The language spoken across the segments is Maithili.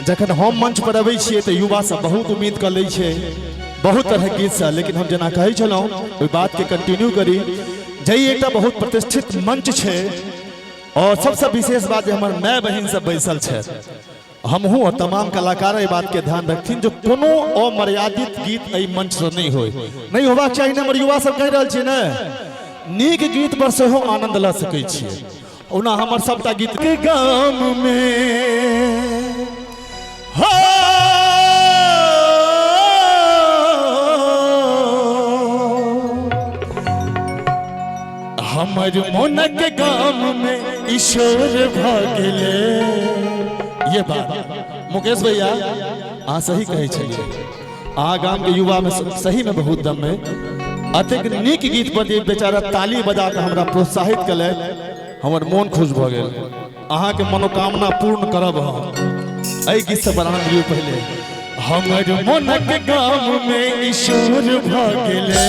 जखन हम मंच पर अबै छियै तऽ युवा सब बहुत उम्मीद कऽ लै छै बहुत तरहक गीतसँ, लेकिन हम जेना कहै छलहुँ ओहि बातके कंटिन्यू करी। जै एकटा बहुत प्रतिष्ठित मंच छै और सबसँ विशेष बात जे हमर माय बहिन सब बैसल छथि, हमहूँ और तमाम कलाकार एहि बातके ध्यान रखथिन जो कोनो अमर्यादित गीत एहि मंचसँ नहि होय, नहि होबाक चाही। ने हमर युवा सब कहि रहल छियै ने, नीक गीत पर सेहो आनंद लऽ सकै छियै। ओना हमर सबटा गीत के गाम में हो, हमर मोनक गाम में ईश्वर भऽ गेले। ये बात मुकेश भैया अहाँ सही कहै छलियै, अहाँ गाम के युवा में सही में बहुत दम है। अतेक नीक गीत पर जे बेचारा ताली बजा के हमरा प्रोत्साहित कलथि, हमर मोन खुश भऽ गेल। अहाँके मनोकामना पूर्ण करब हम। एहि गीत से आनंद लियौ पहिले। हमर मोनक गाम में ईश्वर भऽ गेले,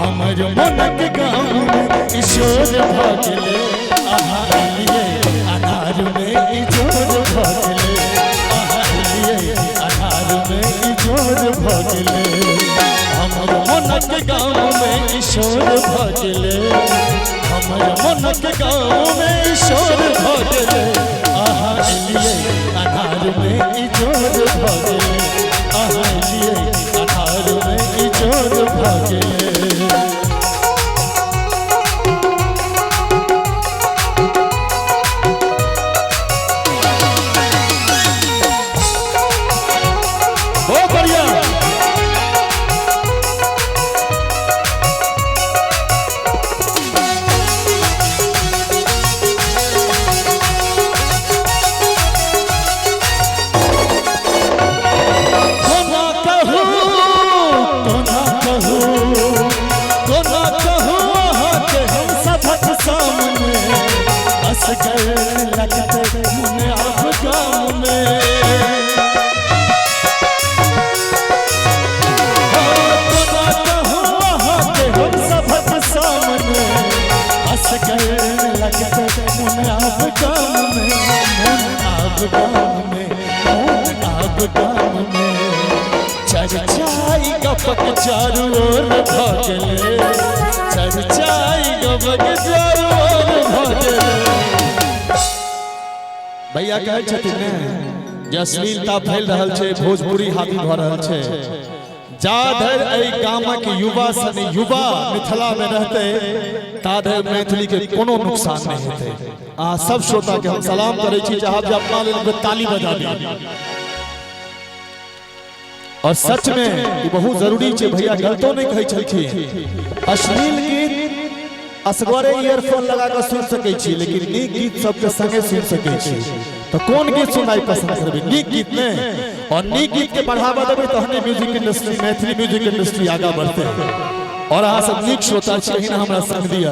हमर मोनक गाम में ईश्वर भऽ गेले, अहाँ एलियै अनार में इजोर भऽ गेले, अहाँ एलियै अनार में इजोर भऽ गेले, हमर मोनक गाम में ईश्वर भऽ गेले, हमर मोनक गाम में ईश्वर भऽ गेले, अहाँ एलियै अनार में इजोर भऽ गेले, अहाँ एलियै अनार में इजोर भऽ गेले। बहुत बढ़िया। कोना कहू, कोना कहू, कोना कहू अहाँके हम सभक सामने, असगर लगतै मन आब गाम में। कोना कहू अहाँके हम सभक सामने, असगर लगतै मन आब गाम में, मन आब गाम में, मन आब गाम में। चर्चाई गपक चारू ओर भऽ गेले, चर्चाई गपक चारू ओर भऽ गेले। भैया कहै छथिन ने जे अश्लीलता फैल रहल छै, भोजपुरी हावी भऽ रहल छै। जा धरि एहि गामक युवा सन युवा मिथिला में रहतै ता धरि मैथिली के कोनो नुकसान नहि हेतै। अहाँ सब श्रोता के हम सलाम करै छी, चाहब जे अपना लेल ताली बजा दी। और सच में ई बहुत जरूरी छै, भैया गलतो नहीं कहै छलखिन। अश्लील गीत असगरे ईयरफोन लगा कऽ सुनि सकै छी, लेकिन नीक गीत सबके संगे सुनि सकै छी। तऽ कोन गीत सुनाइ पसंद करबै? नीक गीत ने। और नीक गीत के बढ़ावा देबै तहने music industry, Maithili music industry आगा बढ़तै। और अहाँ सब नीक श्रोता छी, एहिना हमरा संग दिअ।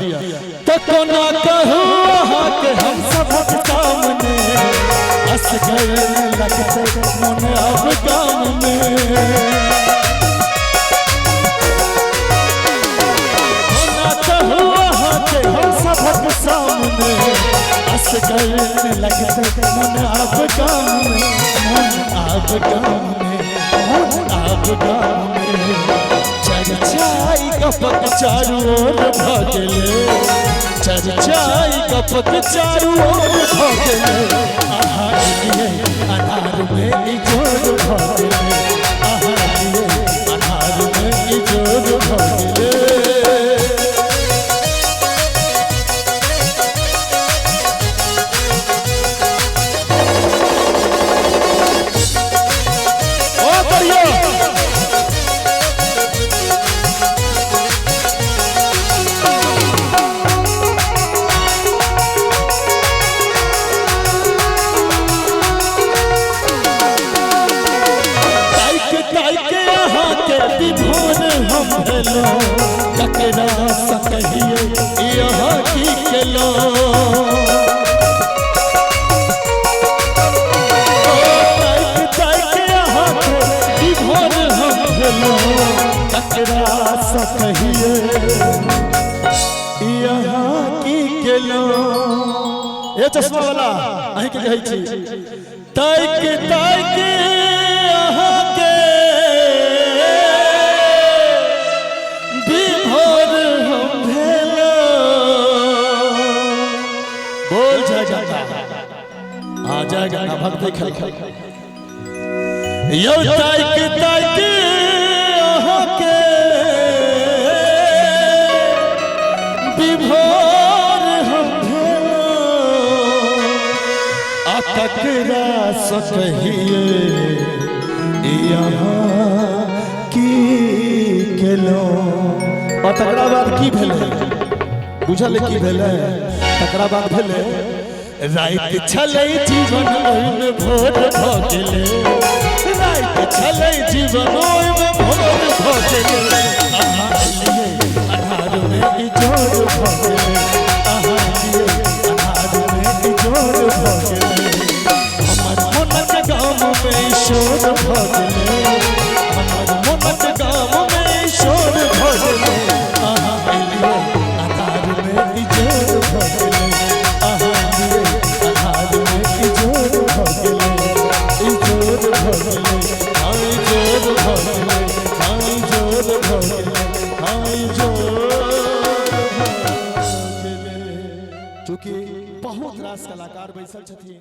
तऽ कोना कहू अहाँके हम सभक सामने, असगर लगतै मोन अब गाम में। कोना कहू अहाँके हम सभक सामने, असगर लगतै मोन अब गाम में, मोन अब गाम में, मोन अब गाम में। चर्चाई गपक चारू ओर भऽ गेले, चर्चाई गपक चारू ओर भऽ गेले, अहाँ एलियै अनार में इजोर भऽ गेले, अहाँ एलियै अनार में इजोर भऽ गेले। बहुत बढ़िया। ताइक ताइक अहाँके विभोर हम भेलहुँ, ककरा सँ कहियै ई अहाँ की केलहुँ। ताइक ताइक अहाँके विभोर हम भेलहुँ, ककरा सँ कहियै ई अहाँ की केलहुँ। ए चश्मा वाला अहीं के कहै छी ताक ताक अहाँके विभोर हम भेलो। बोल जय गंगा। आ जय गंगा भक्त खेल यौ ताक ताक अहाँके विभोर हम भेलो। आ ककरा सँ कहिए यहाँ की केलहुँ। आ तकरा बाद की भेलै बुझल की भेलै? तकरा बाद भेलै राति छलै जीवन ओहिमे भोर भऽ गेलै। राति छलै जीवन ओहिमे भोर भऽ गेलै। अहाँ एलियै अन्हारमे इजोर भऽ गेलै। अहाँ एलियै अन्हारमे इजोर भऽ गेलै। हमर मोनक गाममे शोर भऽ गेलै। हमर मोनक गाममे शोर भऽ गेलै। अहाँ एलियै अन्हारमे इजोर भऽ गेलै। अहाँ एलियै अन्हारमे इजोर भऽ गेलै। इजोर भऽ गेलै। हाँ इजोर भऽ गेलै। हाँ इजोर भऽ गेलै। हाँ इजोर भऽ गेलै। चूँकि बहुत रास कलाकार बैसल छथिन।